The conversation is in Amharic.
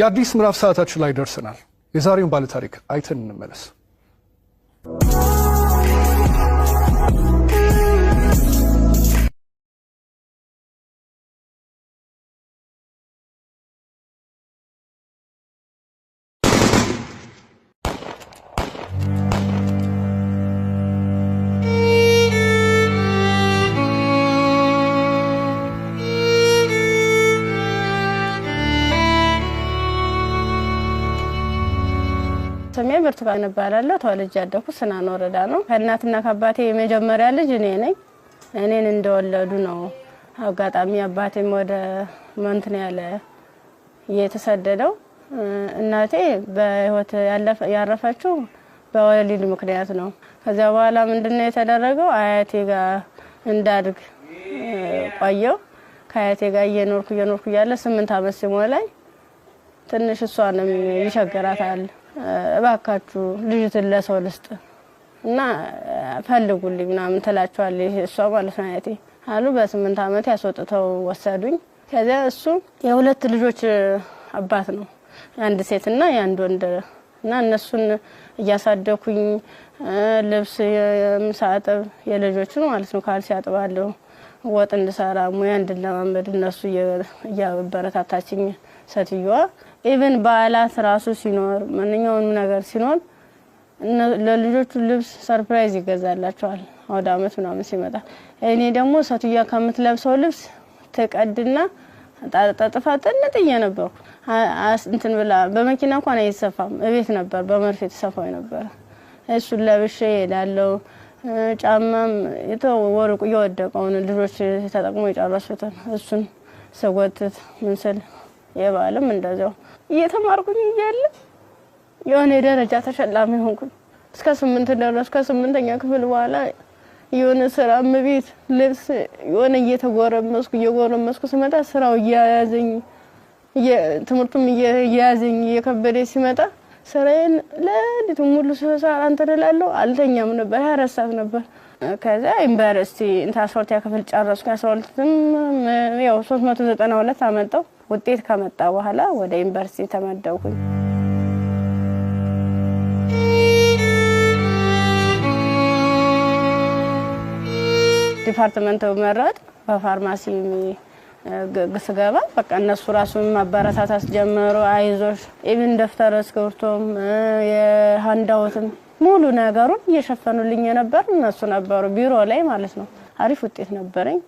የአዲስ ምዕራፍ ሰዓታችን ላይ ደርሰናል። የዛሬውን ባለታሪክ አይተን እንመለስ። ስሜ ብርቱካን እባላለሁ። ተወልጄ ያደኩት ስናን ወረዳ ነው። ከእናትና ከአባቴ የመጀመሪያ ልጅ እኔ ነኝ። እኔን እንደወለዱ ነው። አጋጣሚ አባቴም ወደ መንትን ያለ የተሰደደው። እናቴ በሕይወት ያረፈችው በወሊድ ምክንያት ነው። ከዚያ በኋላ ምንድነው የተደረገው? አያቴ ጋር እንዳድግ ቆየው። ከአያቴ ጋር እየኖርኩ እየኖርኩ እያለ 8 ዓመት ሲሞላኝ ትንሽ እሷንም ይቸግራታል። እባካችሁ ልጅትን ለሰው ልስጥ እና ፈልጉልኝ ምናምን ትላቸዋለች እሷ ማለት ነው አያቴ አሉ። በ8 ዓመት ያስወጥተው ወሰዱኝ። ከዚያ እሱ የሁለት ልጆች አባት ነው፣ የአንድ ሴትና የአንድ ወንድ እና እነሱን እያሳደኩኝ ልብስ ሳጥብ የልጆችን ማለት ነው ካልሲ አጥባለሁ፣ ወጥ እንድሰራ ሙያ እንድለማመድ እነሱ እያበረታታችኝ ሴትዮዋ። Even በዓላት ራሱ ሲኖር ማንኛውንም ነገር ሲኖር ለልጆቹ ልብስ surprise ይገዛላቸዋል። አውደ ዓመት ምናምን ሲመጣ እኔ ደግሞ ሴትዮዋ ከምትለብሰው ልብስ ትቀድና ጠጥፋ ጥንጥዬ ነበርኩ። እንትን ብላ በመኪና እንኳን አይሰፋም፣ እቤት ነበር በመርፌ ተሰፋው ነበር። እሱን ለብሼ እሄዳለሁ። ጫማም የተወርቁ እየወደቀውን ልጆች ተጠቅሞ የጨረሱትን እሱን ስጎትት ምን ስል የበዓልም እንደዚያው እየተማርኩኝ እያለ የሆነ የደረጃ ተሸላሚ ሆንኩኝ። እስከ 8 ደረስኩ። ከ8ኛ ክፍል በኋላ የሆነ ስራ እመቤት ልብስ የሆነ እየተጎረመስኩ እየጎረመስኩ ስመጣ ስራው እያያዘኝ ትምህርቱም እየያዘኝ እየከበደ ሲመጣ ስራዬን ለሊቱ ሙሉ ስሰራ እንትን እላለሁ። አልተኛም ነበር፣ 24 ሰዓት ነበር። ከዛ ዩኒቨርሲቲ 12ኛ ክፍል ጨረስኩ። 12ም ያው 392 አመጣሁ። ውጤት ከመጣ በኋላ ወደ ዩኒቨርሲቲ ተመደብኩኝ። Department መረጥ በፋርማሲ ስገባ በቃ እነሱ ራሱ ማበረታታት ጀመሩ። አይዞሽ even ደብተር እስክሪብቶም የ handout ም ሙሉ ነገሩን እየሸፈኑልኝ የነበር እነሱ ነበሩ፣ ቢሮ ላይ ማለት ነው። አሪፍ ውጤት ነበረኝ።